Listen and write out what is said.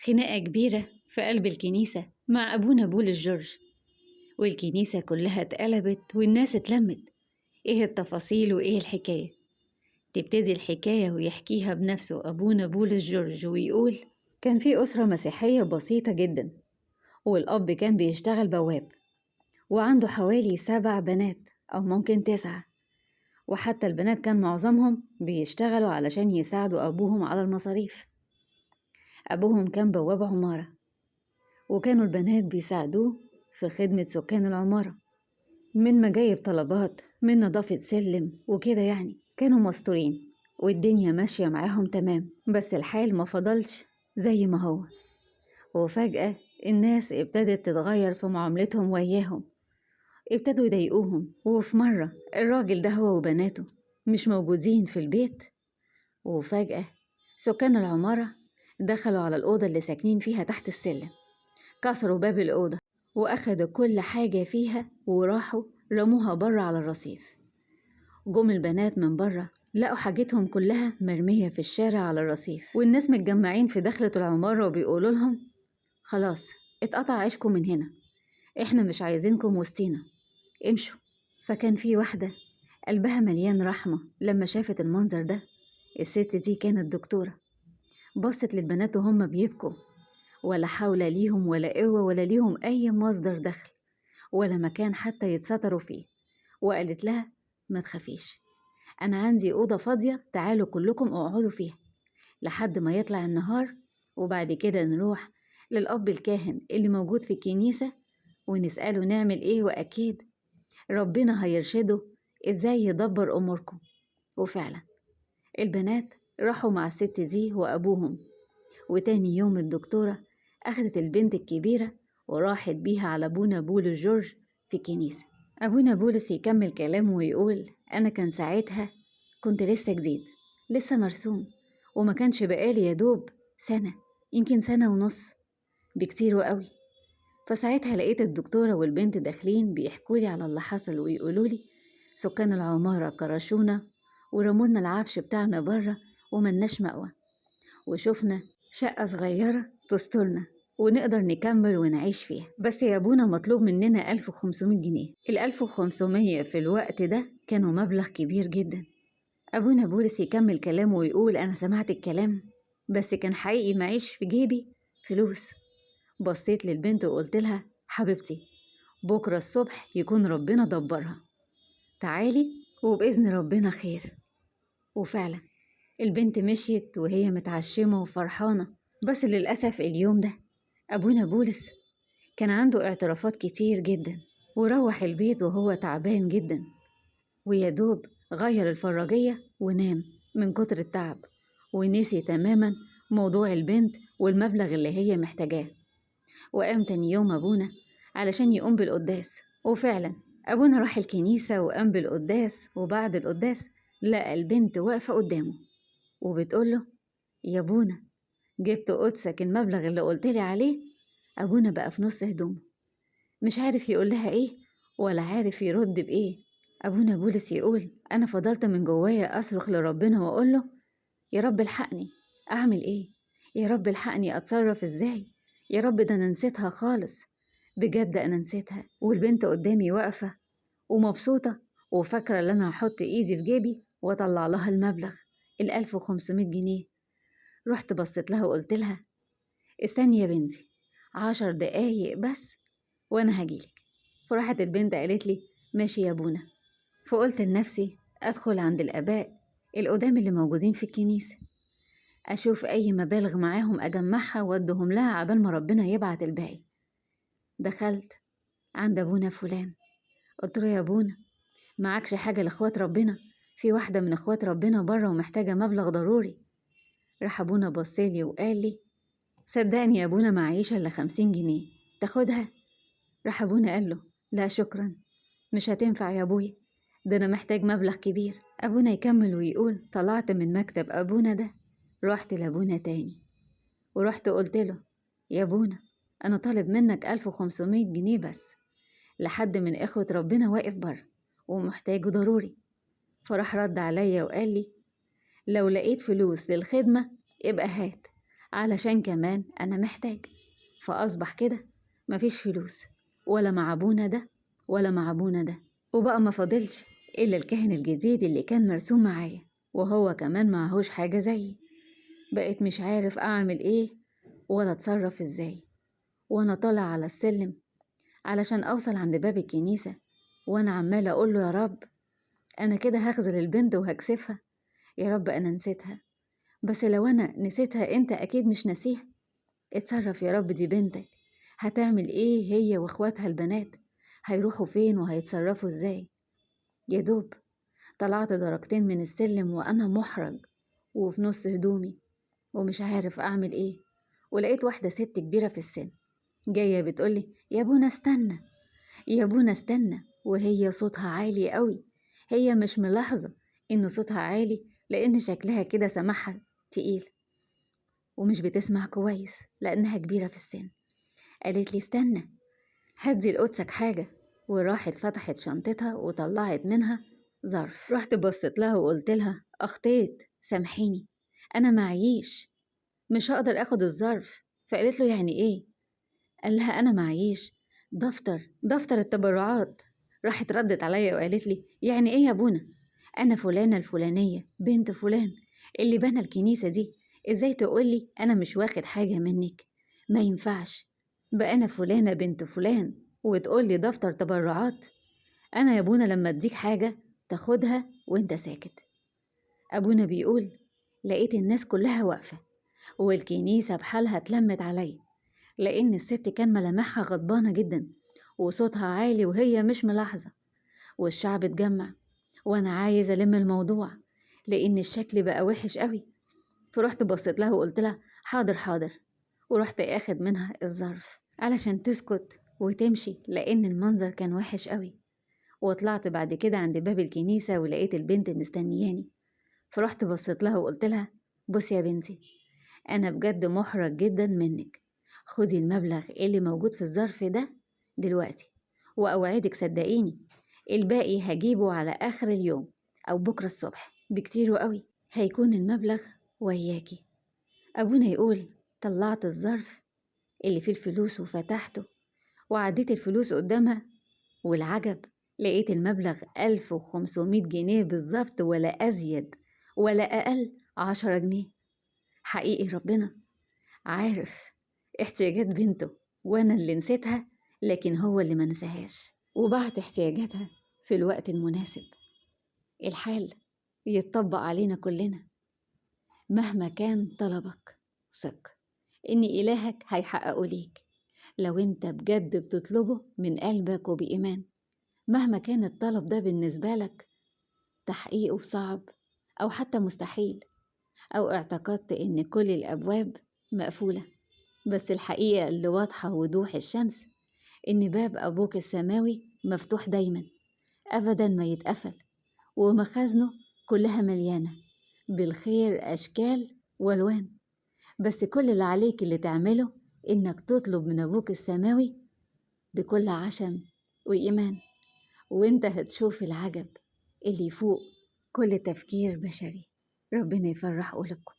خناقة كبيرة في قلب الكنيسة مع أبونا بولس جورج، والكنيسة كلها اتقلبت والناس اتلمت. ايه التفاصيل وايه الحكاية؟ تبتدي الحكاية ويحكيها بنفسه أبونا بولس جورج ويقول: كان في أسرة مسيحية بسيطة جدا، والأب كان بيشتغل بواب، وعنده حوالي 7 بنات أو ممكن 9، وحتى البنات كان معظمهم بيشتغلوا علشان يساعدوا أبوهم على المصاريف. أبوهم كان بواب عمارة، وكانوا البنات بيساعدوه في خدمة سكان العمارة، من مجايب طلبات، من نظافة سلم وكده يعني. كانوا مستورين والدنيا ماشية معاهم تمام، بس الحال ما فضلش زي ما هو. وفجأة الناس ابتدت تتغير في معاملتهم وياهم، ابتدوا يضايقوهم. وفي مرة الراجل ده هو وبناته مش موجودين في البيت، وفجأة سكان العمارة دخلوا على الأوضة اللي ساكنين فيها تحت السلم، كسروا باب الأوضة وأخدوا كل حاجة فيها وراحوا رموها بره على الرصيف. جم البنات من بره لقوا حاجتهم كلها مرمية في الشارع على الرصيف، والناس متجمعين في دخلة العمارة وبيقولوا لهم: خلاص اتقطع عيشكم من هنا، احنا مش عايزينكم وسطينا، امشوا. فكان في واحدة قلبها مليان رحمة لما شافت المنظر ده. الست دي كانت دكتورة، بصت للبنات وهم بيبكوا، ولا حول ليهم ولا قوة ولا ليهم أي مصدر دخل ولا مكان حتى يتستروا فيه، وقالت لها: ما تخافيش، أنا عندي أوضة فاضية، تعالوا كلكم اقعدوا فيها لحد ما يطلع النهار، وبعد كده نروح للأب الكاهن اللي موجود في الكنيسة ونسأله نعمل إيه، وأكيد ربنا هيرشده إزاي يدبر أموركم. وفعلا البنات راحوا مع الست دي وأبوهم. وتاني يوم الدكتورة أخدت البنت الكبيرة وراحت بيها على أبونا بولس جورج في الكنيسة. أبونا بولس يكمل كلامه ويقول: أنا كان ساعتها كنت لسه جديد، لسه مرسوم، وما كانش بقالي يدوب سنة، يمكن سنة ونص بكتير وقوي. فساعتها لقيت الدكتورة والبنت داخلين بيحكولي على اللي حصل ويقولولي سكان العمارة كرشونا ورمونا العفش بتاعنا بره وملناش مأوى، وشوفنا شقة صغيرة تسترنا ونقدر نكمل ونعيش فيها، بس يا أبونا مطلوب مننا 1500 جنيه. 1500 في الوقت ده كانوا مبلغ كبير جدا. أبونا بولس يكمل كلامه ويقول: أنا سمعت الكلام بس كان حقيقي معيش في جيبي فلوس. بصيت للبنت وقلت لها: حبيبتي بكرة الصبح يكون ربنا دبرها، تعالي وبإذن ربنا خير. وفعلا البنت مشيت وهي متعشمة وفرحانة. بس للأسف اليوم ده أبونا بولس كان عنده اعترافات كتير جدا، وروح البيت وهو تعبان جدا، ويدوب غير الفراجية ونام من كتر التعب، ونسي تماما موضوع البنت والمبلغ اللي هي محتاجاه. وقام تاني يوم أبونا علشان يقوم بالقداس، وفعلا أبونا راح الكنيسة وقام بالقداس. وبعد القداس لقى البنت واقفة قدامه وبتقوله: يا أبونا جبت قدسك المبلغ اللي قلتلي عليه. أبونا بقى في نص هدومه، مش عارف يقول لها إيه ولا عارف يرد بإيه. أبونا بولس يقول: أنا فضلت من جوايا أصرخ لربنا وأقوله: يا رب الحقني، أعمل إيه؟ يا رب الحقني، أتصرف إزاي؟ يا رب ده أنا نسيتها خالص، بجد أنا نسيتها. والبنت قدامي واقفة ومبسوطة وفاكرة إن أنا هحط إيدي في جيبي وأطلع لها المبلغ 1500 جنيه. رحت بصيت لها وقلت لها: استني يا بنتي 10 دقايق بس وأنا هجيلك. فراحت البنت قالت لي: ماشي يا أبونا. فقلت لنفسي أدخل عند الآباء القدام اللي موجودين في الكنيسة، أشوف أي مبالغ معاهم أجمعها وأدهم لها عبال ما ربنا يبعت الباقي. دخلت عند أبونا فلان، قلت له: يا أبونا معكش حاجة لإخوات ربنا؟ في واحدة من إخوات ربنا بره ومحتاجة مبلغ ضروري. راح أبونا بصلي وقال لي: صدقني يا أبونا معيش إلا 50 جنيه، تاخدها؟ راح أبونا قال له: لا شكرا، مش هتنفع يا أبويا، ده أنا محتاج مبلغ كبير. أبونا يكمل ويقول: طلعت من مكتب أبونا ده رحت لأبونا تاني، ورحت قلت له: يا أبونا أنا طالب منك 1500 جنيه بس لحد من إخوة ربنا واقف بره ومحتاجه ضروري. فراح رد عليا وقال لي: لو لقيت فلوس للخدمة ابقى هات، علشان كمان أنا محتاج. فأصبح كده مفيش فلوس ولا مع أبونا ده ولا مع أبونا ده، وبقى ما فاضلش إلا الكاهن الجديد اللي كان مرسوم معايا، وهو كمان معهوش حاجة زيي. بقيت مش عارف أعمل إيه ولا أتصرف إزاي. وأنا طالع على السلم علشان أوصل عند باب الكنيسة، وأنا عمالة أقول له يا رب أنا كده هخذل البنت وهكسفها، يا رب أنا نسيتها، بس لو أنا نسيتها أنت أكيد مش ناسيها، اتصرف يا رب، دي بنتك، هتعمل إيه هي وإخواتها البنات، هيروحوا فين وهيتصرفوا إزاي؟ يا دوب طلعت درجتين من السلم وأنا محرج وفي نص هدومي ومش عارف أعمل إيه، ولقيت واحدة ست كبيرة في السن جاية بتقولي يا بونا استنى، يا بونا استنى، وهي صوتها عالي قوي. هي مش ملاحظة إن صوتها عالي لأن شكلها كده سمعها تقيل ومش بتسمع كويس لأنها كبيرة في السن. قالت لي استنى هدي لقدسك حاجة، وراحت فتحت شنطتها وطلعت منها ظرف. رحت بصيت لها وقلت لها أخطيت، سامحيني أنا معيش، مش هقدر أخد الظرف. فقالت له يعني إيه؟ قال لها أنا معيش دفتر التبرعات. راحت ردت عليا وقالت لي يعني إيه يا بونا؟ أنا فلانة الفلانية بنت فلان اللي بنى الكنيسة دي، إزاي تقولي أنا مش واخد حاجة منك؟ ما ينفعش، بقى أنا فلانة بنت فلان وتقولي دفتر تبرعات؟ أنا يا بونا لما أديك حاجة تاخدها وانت ساكت. أبونا بيقول لقيت الناس كلها واقفة والكنيسة بحالها اتلمت عليا، لأن الست كان ملامحها غضبانة جدا وصوتها عالي وهي مش ملاحظة، والشعب اتجمع وأنا عايز ألم الموضوع لأن الشكل بقى وحش قوي. فرحت بصيت لها وقلت لها حاضر حاضر، ورحت اخد منها الظرف علشان تسكت وتمشي لأن المنظر كان وحش قوي. وطلعت بعد كده عند باب الكنيسة ولقيت البنت مستنياني، فرحت بصيت لها وقلت لها بصي يا بنتي أنا بجد محرج جدا منك، خدي المبلغ اللي موجود في الظرف ده دلوقتي، وأوعدك صدقيني الباقي هجيبه على آخر اليوم أو بكرة الصبح بكتير وقوي هيكون المبلغ وياكي. أبونا يقول طلعت الظرف اللي فيه الفلوس وفتحته وعديت الفلوس قدامها، والعجب لقيت المبلغ 1500 جنيه بالظبط، ولا أزيد ولا أقل 10 جنيه. حقيقي ربنا عارف احتياجات بنته وأنا اللي نسيتها، لكن هو اللي ما نساهاش وبعت احتياجاتها في الوقت المناسب. الحال يتطبق علينا كلنا، مهما كان طلبك ثق إن إلهك هيحققه ليك لو أنت بجد بتطلبه من قلبك وبإيمان. مهما كان الطلب ده بالنسبة لك تحقيقه صعب أو حتى مستحيل، أو اعتقدت إن كل الأبواب مقفولة، بس الحقيقة اللي واضحة وضوح الشمس إن باب أبوك السماوي مفتوح دايما أبدا ما يتقفل، ومخازنه كلها مليانة بالخير أشكال والوان. بس كل اللي عليك اللي تعمله إنك تطلب من أبوك السماوي بكل عشم وإيمان، وإنت هتشوف العجب اللي يفوق كل تفكير بشري. ربنا يفرح قلوبكم.